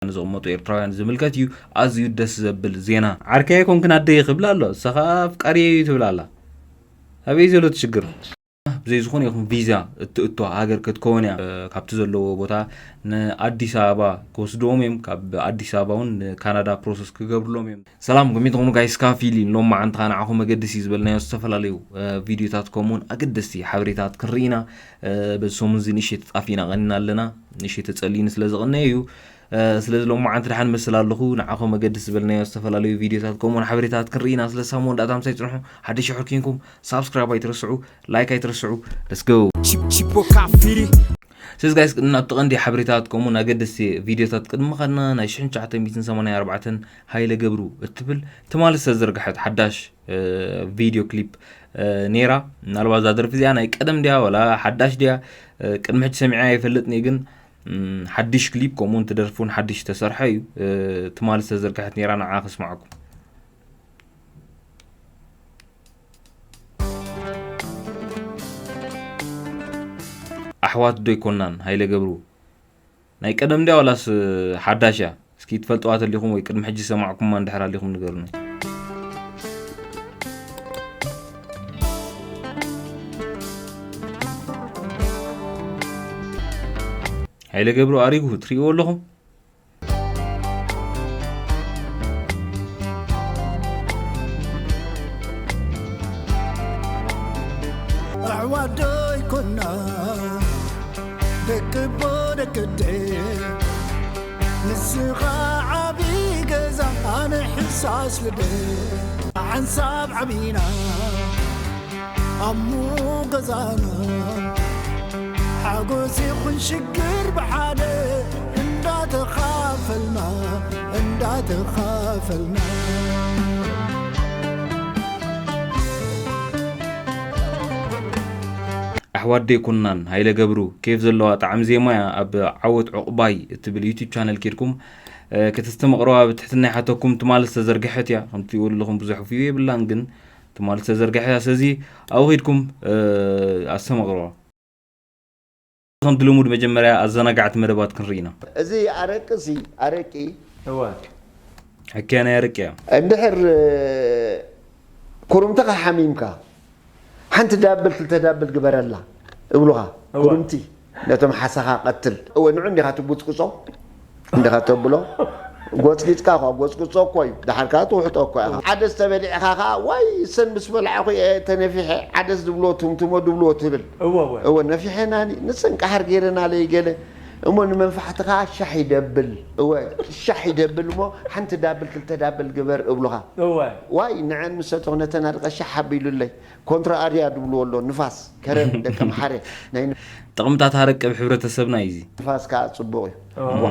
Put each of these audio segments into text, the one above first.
ንዝቕመጡ ኤርትራውያን ዝምልከት እዩ። ኣዝዩ ደስ ዘብል ዜና። ዓርከይ ኣይኮንክን ኣደይ ክብል ኣሎ፣ እሳ ኸኣ ኣፍቃሪየ እዩ ትብል ኣላ። ኣበይ ዘሎ እቲ ሽግር? ብዘይ ዝኾነ ይኹን ቪዛ እትእቶ ሃገር ክትከውን እያ። እ፣ ካብቲ ዘለዎ ቦታ ንኣዲስ ኣበባ ክወስድዎም እዮም። ካብ ኣዲስ ኣበባ እውን ንካናዳ ፕሮሰስ ክገብርሎም እዮም። ሰላም፣ ከመይ ትኾኑ ጋይስ? ካፊል ሎም መዓንቲ ኸኣ ንዓኹም መገድሲ ዝበልናዮ ዝተፈላለዩ፣ እ፣ ቪድዮታት ከምኡውን ኣገደስቲ ሓበሬታት ክንርኢ ኢና። እ፣ በዚ ሰሙን እዚ ንእሽተይ ተጣፊእና ቀኒና ኣለና። ንእሽተይ ተጸልዩኒ ስለ ዝቐነየ እዩ። እ፣ ስለዚ ሎም መዓንቲ ደሓን መስል ኣለኹ። ንዓኹም መገድሲ ዝበልናዮ ዝተፈላለዩ ቪድዮታት ከምኡውን ሓበሬታት ክንርኢ ኢና። ስለ ሳብ መወዳእታ ምሳይ ጽንሑ። ሓደሽ ሽሕር ኬንኩም ሳብስክራይብ ኣይትረስዑ፣ ላይክ ኣይትረስዑ። Let's go። ቺፕ-፣ ቺፖ ካፊሪ። ስለዚ ጋይስ፣ ናብቲ ቀንዲ ሓበሬታት ከምኡውን ኣገደስቲ ቪድዮታት ቅድሚ ምኻድና፣ ናይ ሽሕን ትሽዓተ ሚእትን ሰማንያን ኣርባዕተን ሃይለ ገብሩ እትብል ትማሊ ዝተዘርግሐት ሓዳሽ፣ እ፣ ቪድዮ ክሊፕ፣ እ፣ ነይራ። ምናልባት እዛ ደርፊ እዚኣ ናይ ቀደም ድያ ዋላ ሓዳሽ ድያ? እ፣ ቅድሚ ሕጂ ሰሚዐያ ኣይፈልጥን እየ፣ ግን፣ እም፣ ሓድሽ ክሊፕ ከምኡውን ትደርፊ እውን ሓድሽ ተሰርሐ እዩ። እ፣ ትማሊ ዝተዘርግሐት ነይራ፣ ንዓ ከስምዓኩም። ኣሕዋት ዶ ኣይኮናን? ሃይለ ገብሩ ናይ ቀደም ድያ ዋላስ ሓዳሽ እያ? እስኪ ትፈልጥዋ ተሊኹም ወይ ቅድሚ ሕጂ ዝሰማዕኩማ እንድሕር ኣሊኹም ንገሩኒ። ሃይለ ገብሩ ኣሪጉ ትርእይዎ ኣለኹም? ኣሕዋት ዶ ኣይኮና ደቂ ኣቦ ደቂ ኣደ? ንስኻ ዓቢ ገዛ ኣነ ሕሳስ ልደ። ሓንሳብ ዓቢና ኣሙ ገዛና ሓጎስ ይኹን ሽግር ብሓደ እንዳተኻፈልና እንዳተኻፈልና። ኣሕዋት ዶ ኣይኮናን? ሃይለ ገብሩ ኬፍ ዘለዋ ጣዕሚ ዜማ እያ። ኣብ ዓወት ዑቕባይ እትብል ዩቱብ ቻነል ኬድኩም፣ እ፣ ከተስተማቕርዋ ብትሕትና ይሓተኩም። ትማሊ ዝተዘርግሐት እያ። ከም ትሪእዎ ዘለኹም ብዙሕ ቪው የብላን፣ ግን ትማሊ ዝተዘርግሐት እያ። ስለዚ ኣብኡ ኬድኩም፣ እ፣ ኣስተማቕርዋ። ከምቲ ልሙድ መጀመርያ ኣዘናጋዕቲ መደባት ክንርኢ ኢና። እዚ ኣረቂ ሲ፣ ኣረቂ እወ። ሕክያ ናይ ኣረቂ እያ። እንድሕር፣ እ፣ ኩርምትኻ ሓሚምካ፣ ሓንቲ ዳብል ክልተ ዳብል ግበረላ እብሉኻ። እወ። ኩርምቲ ነቶም ሓሳኻ ቀትል። እወ፣ ንዑ እንዲኻ ትጉጽጉጾ፣ እንዲኻ ተብሎ፣ ጎጽጊጽካ እኳ፣ ጎጽጉጾ እኮ እዩ። ደሓር ከኣ ትውሕጦ እኮ ኢኻ። ሓደ ዝተበሊዕኻ ከኣ፣ ዋይ፣ እሰን ምስ በላዕኹ እየ ተነፊሐ፣ ዓደስ ዝብልዎ ትምትሞ ዝብልዎ ትብል። እወ፣ እወ። እወ፣ ነፊሐናኒ፣ ንሰን ቀሓር ገይረናለይ ገለ። እሞ ንመንፋሕትኻ ሻሕ ይደብል። እወ፣ ሻሕ ይደብል እሞ ሓንቲ ዳብል ክልተ ዳብል ግበር እብሉኻ። እወ። ዋይ፣ ንዐን ምስ ሰተኹ ነተን ኣድቀ ሻሕ ኣቢሉለይ። ኮንትራ ኣርያ ድብልዎ ኣሎ፣ ንፋስ፣ ከረን፣ ደቂ ኣምሓረ፣ ናይ ን-፣ ጥቕምታት ኣረቂ ኣብ ሕብረተሰብና እዩ እዚ። ንፋስ ከኣ ጽቡቕ እዩ። እወ።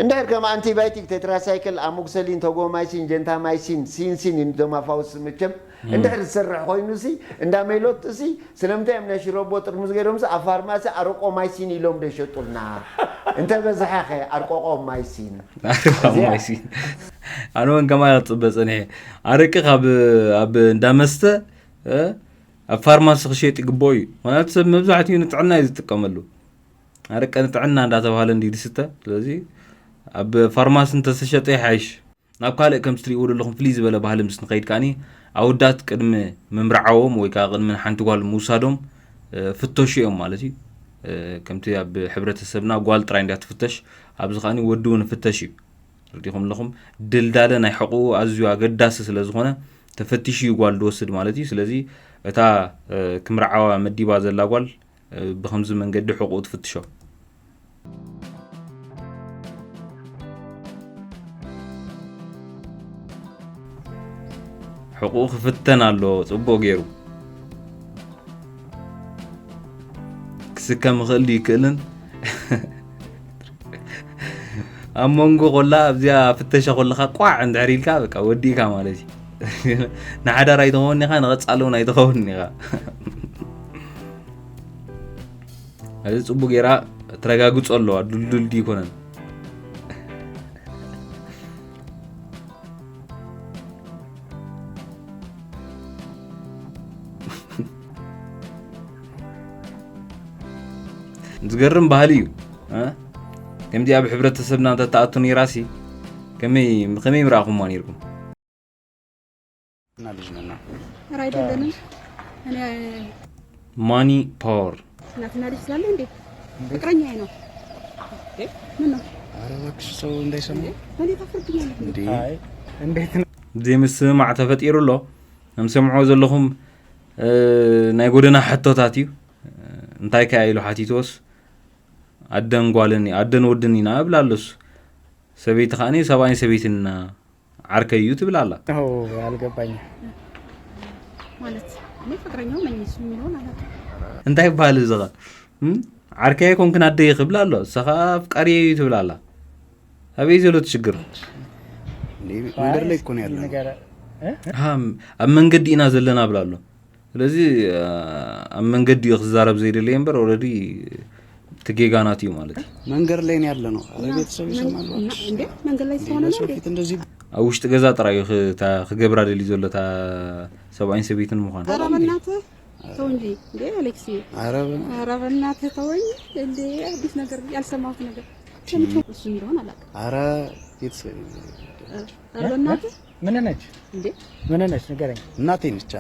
እንድሕር ከም ኣንቲባዮቲክ፣ ቴትራሳይክል፣ ኣሞክሰሊን፣ ቶጎማይሲን፣ ጀንታማይሲን፣ ሲንሲን እዮም እዞም ኣፋውስ መቸም። እም። እንድሕር ዝሰርሕ ኮይኑሲ፣ እንዳ ሜሎትሲ፣ ስለምንታይ እዮም ናይ ሽሮቦ ጥርሙዝ ገይሮምሲ፣ ኣብ ፋርማሲ ኣረቆማይሲን ኢሎም ዶ ይሸጡልና? እንተ በዝሐኸ ኣርቆቆማይሲን። ኣርቆቆማይሲን። ኣነ እውን ከማይ ክጽበ ጸኒሐ። ኣረቂ ካብ፣ ኣብ እንዳ መስተ፣ እ፣ ኣብ ፋርማሲ ክሸጥ ይግብኦ እዩ። ምኽንያቱ ሰብ መብዛሕትኡ ንጥዕና እዩ ዝጥቀመሉ። ኣረቂ ንጥዕና እንዳተባሃለ እንድዩ ዝስተ። ስለዚ ኣብ ፋርማሲ እንተዝተሸጠ ይሓይሽ። ናብ ካልእ ከምቲ ትሪእዎ ዘለኹም ፍልይ ዝበለ ባህሊ ምስ ንኸይድ ከኣኒ፣ ኣወዳት ቅድሚ ምምርዓዎም ወይ ከኣ ቅድሚ ንሓንቲ ጓል ምውሳዶም፣ እ፣ ፍተሹ እዮም ማለት እዩ። እ፣ ከምቲ ኣብ ሕብረተሰብና ጓል ጥራይ እንድያ ትፍተሽ፣ ኣብዚ ከኣኒ ወዲ እውን ይፍተሽ እዩ። ተረዲእኩም ኣለኹም? ድልዳለ ናይ ሕቑኡ ኣዝዩ ኣገዳሲ ስለ ዝኾነ፣ ተፈቲሹ እዩ ጓል ዝወስድ ማለት እዩ። ስለዚ እታ፣ እ፣ ክምርዓዋ መዲባ ዘላ ጓል፣ እ፣ ብኸምዚ መንገዲ ሕቑኡ ትፍትሾ። ሕቑኡ ክፍተን ኣለዎ ጽቡቕ ገይሩ። ክስከም ይኽእል ድዩ ይክእልን? ኣብ መንጎ ኮላ ኣብዚኣ ፍተሻ ኮለኻ ቋዕ እንድሕር ኢልካ በቃ ወዲእካ ማለት እዩ። ንሓዳር ኣይትኸውን ኢኻ፣ ንቐጻሊ እውን ኣይትኸውን ኢኻ። እዚ ጽቡቅ ጌራ ተረጋግጾ ኣለዋ፣ ዱልዱል ድዩ ይኮነን? ዝገርም ባህሊ እዩ፣ እ? ከምዚ ኣብ ሕብረተሰብና እንተትኣቱ ነይራሲ ከመይ ከመይ ምረኣኹማ ነይርኩም? እና ልጅ ነና ኧረ አይደለንም። እኔ ማኒ ፓወር እናትና ልጅ ስላለ እንዴ ፍቅረኛ ነው። ምን ነው? ኧረ እባክሽ ሰው እንዳይሰማ እኔ ታፍርብኛለህ። እንዴ አይ እንዴት ነው? ዘይምስምማዕ ተፈጢሩ ኣሎ። ከም ሰምዖ ዘለኹም ናይ ጎደና ሕቶታት እዩ። እንታይ ከ ኢሉ ሓቲትዎስ ኣደን ጓልን ኣደን ወድን ኢና እብላ ኣሎስ ሰበይቲ ከዓኒ ሰብኣይን ሰበይትን ኢና ዓርከይ እዩ ትብል ኣላ። አልገባኝም። ማለት እኔ ፍቅረኛው ነኝ እሱ የሚለውን አላውቅም። እንታይ ይበሃል እዚ ኸ? ዓርከይ ኣይኮንክን ኣደይ ክብል ኣሎ። እሳ ኸዓ ኣፍቃሪ እዩ ትብል ኣላ። ኣበይ ዘሎ እቲ ሽግር? መንገድ ላይ እኮ ነው ያለ ነው። ኣብ መንገዲ ኢና ዘለና ብላ ኣሎ። ስለዚ ኣብ መንገዲ እዩ ክዛረብ ዘይደለየ እምበር ኦረዲ ትጌጋናት እዩ ማለት እዩ። መንገድ ላይ ነው ያለ ነው። ኧረ ቤተሰብ ይሰማሉ። እንዴ መንገድ ላይ ስለሆነ ነው እንዴ? ፊት እንደዚህ ኣብ ውሽጢ ገዛ ጥራይ እዩ ክገብራ ደልዩ ዘሎ እታ ሰብኣይን ሰበይትን ምዃን። ኧረ በእናትህ ተው እንጂ እንዴ አሌክሲ። ኧረ ኧረ በእናትህ ተወኝ እንዴ። አዲስ ነገር ያልሰማሁት ነገር ሰምቼ እሱ የሚለውን አላውቅም። ኧረ ቤተሰብ ኧረ በእናትህ ምን ነች? እንዴ ምን ነች ንገረኝ። እናቴ ነች።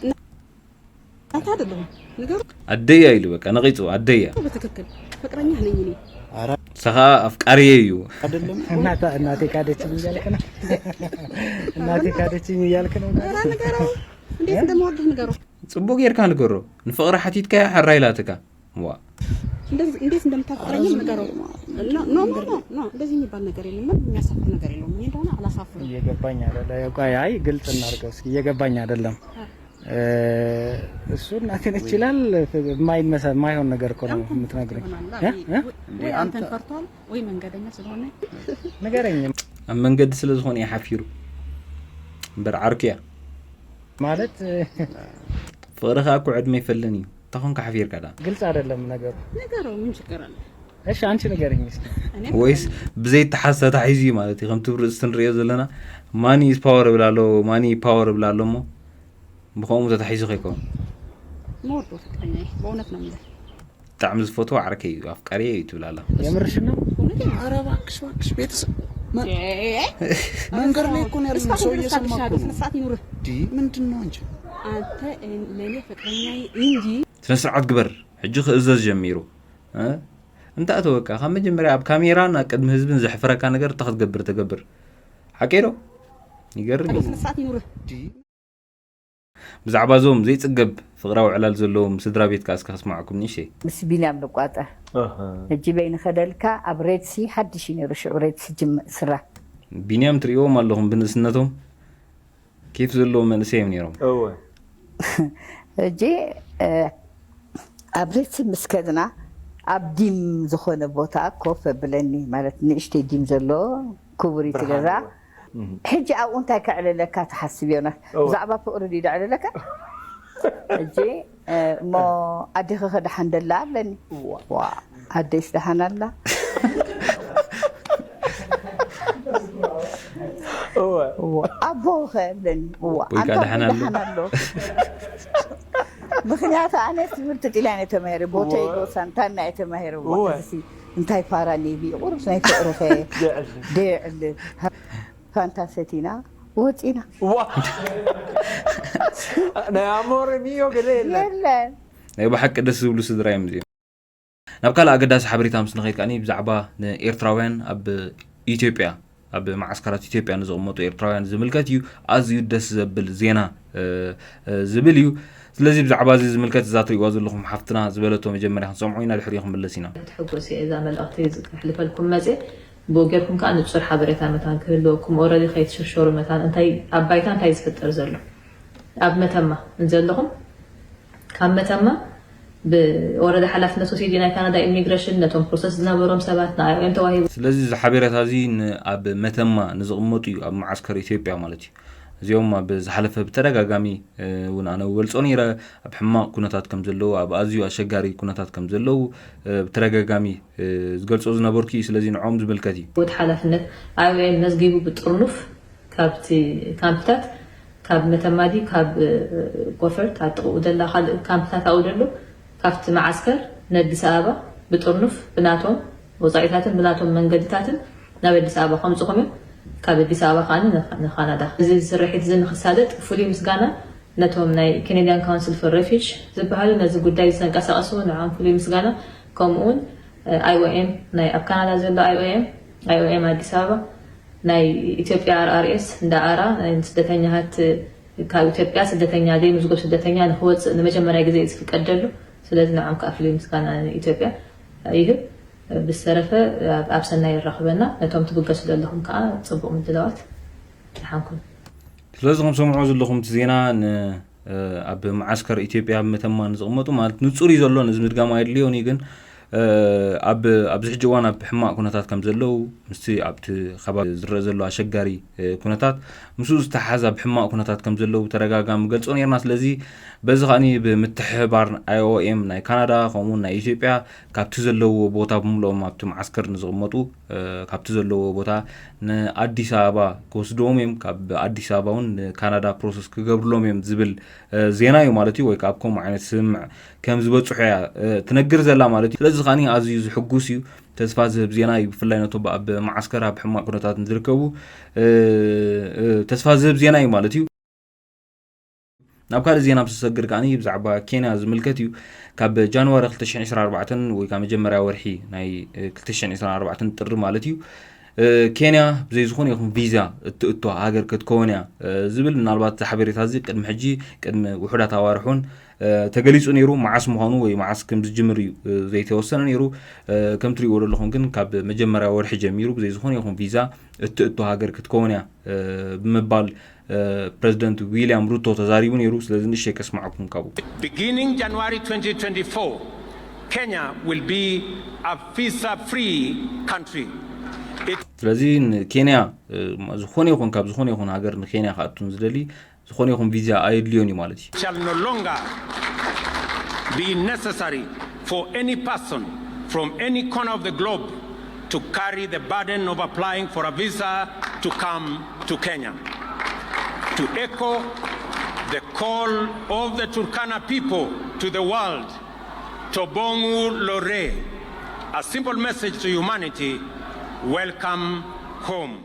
እናት አይደለሁም። ንገሩ ኣደያ ኢሉ በቃ ነቒጹ ኣደያ። በትክክል ፍቅረኛ ነኝ እኔ። ኧረ ሰኻ ኣፍቃሪየ እዩ። አይደለም እናታ እናቴ ካደችኝ እያልክ ነው? እናቴ ካደችኝ እያልክ ነው? ኧረ ንገረው እንዴት እንደምወድህ ንገረው። ጽቡቅ ጌርካ ንገሮ። ንፍቕሪ ሓቲትካያ ሕራይ ኢላትካ። ዋ እንደዚህ እንዴት እንደምታፍቅረኝም ንገረው። ኖ ኖ ኖ ኖ እንደዚህ የሚባል ነገር የለም። ምንም የሚያሳፍር ነገር የለውም። እኔ እንደሆነ አላሳፍርም። እየገባኝ አይደለ? ቆይ አይ ግልጽ እናድርገው እስኪ። እየገባኝ አይደለም። እሱ እናቴ ነች ይላል። የማይመሳ የማይሆን ነገር እኮ ነው የምትነግረኝ። ወይ አንተን ፈርቷል ወይ መንገደኛ ስለሆነ ንገረኝ። ኣብ መንገዲ ስለ ዝኾነ እዩ ሓፊሩ እምበር ዓርኩ እያ። ማለት ፍቕሪ ኸዓ እኮ ዕድመ ይፈልን እዩ። ተኾንካ ሓፊርካ ዳ ግልጽ አይደለም ነገሩ። ንገረው። ምን ችግር አለ? እሺ አንቺ ንገረኝ እስኪ። እኔ ወይስ ብዘይ ተሓዝ ተታሒዙ እዩ ማለት እዩ? ከምቲ ርእስቲ ንሪኦ ዘለና ማኒ ኢዝ ፓወር እብላ ኣሎ ማኒ ፓወር እብላ ኣሎ እሞ ብኸምኡ ተታሒዙ ከይከውን መወዶ ፍቅረኛ በእውነት ነው የምልህ። ብጣዕሚ ዝፈትዎ ዓርከይ እዩ ኣፍቃሪ እዩ ትብል ኣላ። የምርሽ ነው? ኧረ እባክሽ እባክሽ ቤተሰብ መ- መንገድ ላይ እኮ ነው ያለነው። ሰው እየሰማ እኮ ነው። ስነስርዓት ይኑርህ። ዲ ምንድን ነው አንቺ? አንተ ለእኔ ፍቅረኛ እንጂ ስነ ስርዓት ግበር። ሕጂ ክእዘዝ ጀሚሩ። እ? እንታይ ተወካ ካብ መጀመርያ ኣብ ካሜራን ኣብ ቅድሚ ህዝብን ዘሕፍረካ ነገር እንታይ ክትገብር ተገብር? ሓቀይ ዶ? ይገርም እዩ። ስነስርዓት ይኑርህ። ዲ ብዛዕባ እዞም ዘይጽገብ ፍቕራዊ ዕላል ዘለዎም ስድራ ቤትካ እስከ ከስማዕኩም ንእሽተይ። ምስ ቢንያም ንቋጸር። ሕጂ በይኒ ከደልካ ኣብ ሬድሲ ሓድሽ እዩ ነይሩ ሽዑ ሬድሲ ጅም ስራ። ቢንያም ትርእይዎም ኣለኹም ብንእስነቶም ኬፍ ዘለዎም መንእሰይ እዮም ነይሮም። ሕጂ ኣብ ሬድሲ ምስ ከድና ኣብ ዲም ዝኾነ ቦታ ኮፍ ኣብለኒ ማለት ንእሽተይ ዲም ዘሎ ክቡር እዩ እቲ ገዛ። ሕጂ ኣብኡ እንታይ ከዕልለካ ትሓስብ ዮናስ? ብዛዕባ ፍቕሪ ድዩ ደዕልለካ? ሕጂ እሞ ኣዴኺ ከ ደሓን ደላ ኣለኒ። ዋ ኣደይስ ደሓን ኣላ? ኣቦ ከ ኣለኒ። ዋ ኣቦይ ከ ኣንታ ደሓን ኣሎ? ደሓን ኣሎ። ምክንያቱ ኣነ ትምህርቲ ጥልያን እየ ተማሂረ። ቦተይ ጎሳ እንታና እየ ተማሂረ። ዋ እዚ እንታይ ፋራ ኔቪ ቁሩብ ናይ ፍቕሪ ከ ደይዕልል። ፋንታ ሰቲና ወፂና። ዋ ናይ ኣሞረ ሚዮ ገለ የለን። የለን። ናይ ብሓቂ ደስ ዝብሉ ስድራ እዮም እዚኦም። ናብ ካልእ ኣገዳሲ ሓበሬታ ምስ ንኸይድ ከኣ ብዛዕባ ንኤርትራውያን ኣብ ኢትዮጵያ ኣብ መዓስከራት ኢትዮጵያ ንዝቕመጡ ኤርትራውያን ዝምልከት እዩ። ኣዝዩ ደስ ዘብል ዜና ዝብል እዩ። ስለዚ ብዛዕባ እዚ ዝምልከት እዛ ትሪእዋ ዘለኹም ሓፍትና ዝበለቶ መጀመርያ ክንሰምዖ ኢና፣ ድሕሪኡ ክንምለስ ኢና። ተሐጎስ እየ እዛ መልእኽቲ ከሕልፈልኩም መፅየ። ብኡ ጌርኩም ከዓ ንፁር ሓበሬታ መታን ክህልወኩም፣ ኦረዲ ከይትሽርሸሩ መታን እንታይ ኣብ ባይታ እንታይ ዝፍጠር ዘሎ ኣብ መተማ እንዘለኹም ካብ መተማ ብኦረዲ ሓላፍነት ወሲዱ ናይ ካናዳ ኢሚግሬሽን ነቶም ፕሮሰስ ዝነበሮም ሰባት ንኣዮም ተዋሂቡ። ስለዚ እዚ ሓበሬታ እዚ ኣብ መተማ ንዝቕመጡ እዩ፣ ኣብ መዓስከር ኢትዮጵያ ማለት እዩ። እዚኦም ኣብ ዝሓለፈ ብተደጋጋሚ እውን ኣነ ክገልፆ ነይረ ኣብ ሕማቕ ኩነታት ከም ዘለዉ ኣብ ኣዝዩ ኣሸጋሪ ኩነታት ከም ዘለዉ ብተደጋጋሚ ዝገልፆ ዝነበርኩ እዩ። ስለዚ ንዕኦም ዝምልከት እዩ። ወዲ ሓላፍነት ኣዮም መዝጊቡ ብጥርኑፍ ካብቲ ካምፕታት ካብ መተማዲ ካብ ኮፈርት ኣብ ጥቕኡ ደላ ካልእ ካምፕታት ኣብኡ ደሎ ካብቲ መዓስከር ነዲስ ኣበባ ብጥርኑፍ ብናቶም ወፃኢታትን ብናቶም መንገድታትን ናብ ኣዲስ ኣበባ ከምፅኹም እዮም። ካብ ኣዲስ ኣበባ ከዓ ንካናዳ እዚ ስርሒት እዚ ንክሳለጥ ፍሉይ ምስጋና ነቶም ናይ Canadian Council for Refuge ዝበሃሉ ነዚ ጉዳይ ዝተንቀሳቀሱ ንዓም ፍሉይ ምስጋና፣ ከምኡውን IOM ናይ ኣብ ካናዳ ዘሎ IOM፣ IOM ኣዲስ ኣበባ፣ ናይ ኢትዮጵያ RRS እንዳ ኣራ ናይ ስደተኛታት ካብ ኢትዮጵያ ስደተኛ ዘይምዝገብ ስደተኛ ንክወፅእ ንመጀመርያ ግዜ ዝፍቀደሉ። ስለዚ ንዓም ከዓ ፍሉይ ምስጋና ንኢትዮጵያ ይህብ። ብዝተረፈ ኣብ ሰናይ ይራኽበና። ነቶም ትብገሱ ዘለኹም ከዓ ፅቡቅ ምድላዋት። ደሓንኩም። ስለዚ ከም ሰምዖ ዘለኹም እቲ ዜና ን ኣብ መዓስከር ኢትዮጵያ ኣብ መተማ ንዝቕመጡ ማለት ንጹር እዩ ዘሎ። ነዚ ምድጋም ኣየድልዮን እዩ ግን ኣብ ኣብዚ ሕጂ እዋን ኣብ ሕማቕ ኩነታት ከም ዘለዉ ምስቲ ኣብቲ ከባቢ ዝረአ ዘሎ ኣሸጋሪ ኩነታት ምስኡ ዝተሓዝ ኣብ ሕማቕ ኩነታት ከም ዘለዉ ተደጋጋሚ ገልጾ ነርና። ስለዚ በዚ ከዓኒ ብምትሕባር IOM ናይ ካናዳ ከምኡ ናይ ኢትዮጵያ ካብቲ ዘለዎ ቦታ ብምልኦም ኣብቲ መዓስከር ንዝቕመጡ ካብቲ ዘለዎ ቦታ ንኣዲስ ኣበባ ክወስድዎም እዮም፣ ካብ ኣዲስ ኣበባ እውን ንካናዳ ፕሮሰስ ክገብርሎም እዮም ዝብል ዜና እዩ ማለት እዩ። ወይ ካብ ከምኡ ዓይነት ስምምዕ ከም ዝበፅሑ እያ ትነግር ዘላ ማለት እዩ። ስለዚ ከዓኒ ኣዝዩ ዝሕጉስ እዩ፣ ተስፋ ዝህብ ዜና እዩ። ብፍላይ ነቶም ኣብ መዓስከር ኣብ ሕማቕ ኩነታት ንዝርከቡ ተስፋ ዝህብ ዜና እዩ ማለት እዩ። ናብ ካልእ ዜና ምስ ሰግር ከዓኒ ብዛዕባ ኬንያ ዝምልከት እዩ። ካብ ጃንዋሪ ክልተ ሽሕን ዕስራን ኣርባዕተን ወይ ካብ መጀመርያ ወርሒ ናይ ክልተ ሽሕን ዕስራን ኣርባዕተን ጥሪ ማለት እዩ ኬንያ ብዘይ ዝኾነ ይኹን ቪዛ እትእቶ ሃገር ክትከውን እያ ዝብል ምናልባት እዚ ሓበሬታ እዚ ቅድሚ ሕጂ ቅድሚ ውሑዳት ኣዋርሕ እውን ተገሊፁ ነይሩ። መዓስ ምዃኑ ወይ መዓስ ከም ዝጅምር እዩ ዘይተወሰነ ነይሩ። ከም ትሪእዎ ዘለኹም ግን ካብ መጀመርያ ወርሒ ጀሚሩ ብዘይ ዝኾነ ይኹን ቪዛ እትእቶ ሃገር ክትከውን እያ ብምባል ፕረዚደንት ዊልያም ሩቶ ተዛሪቡ ነይሩ። ስለዚ ንእሽተይ ከስማዕኩም ካብኡ። Beginning January twenty twenty-four, Kenya will be a visa-free country. It ስለዚ ንኬንያ ዝኾነ ይኹን ካብ ዝኾነ ይኹን ሃገር ንኬንያ ክኣቱ ንዝደሊ ዝኾነ ይኹን ቪዛ ኣየድልዮን እዩ ማለት እዩ። shall no longer be necessary for any person from any corner of the globe to carry the burden of applying for a visa to come to Kenya. To echo the call of the Turkana people to the world, Tobongu Lore, a simple message to humanity, welcome home.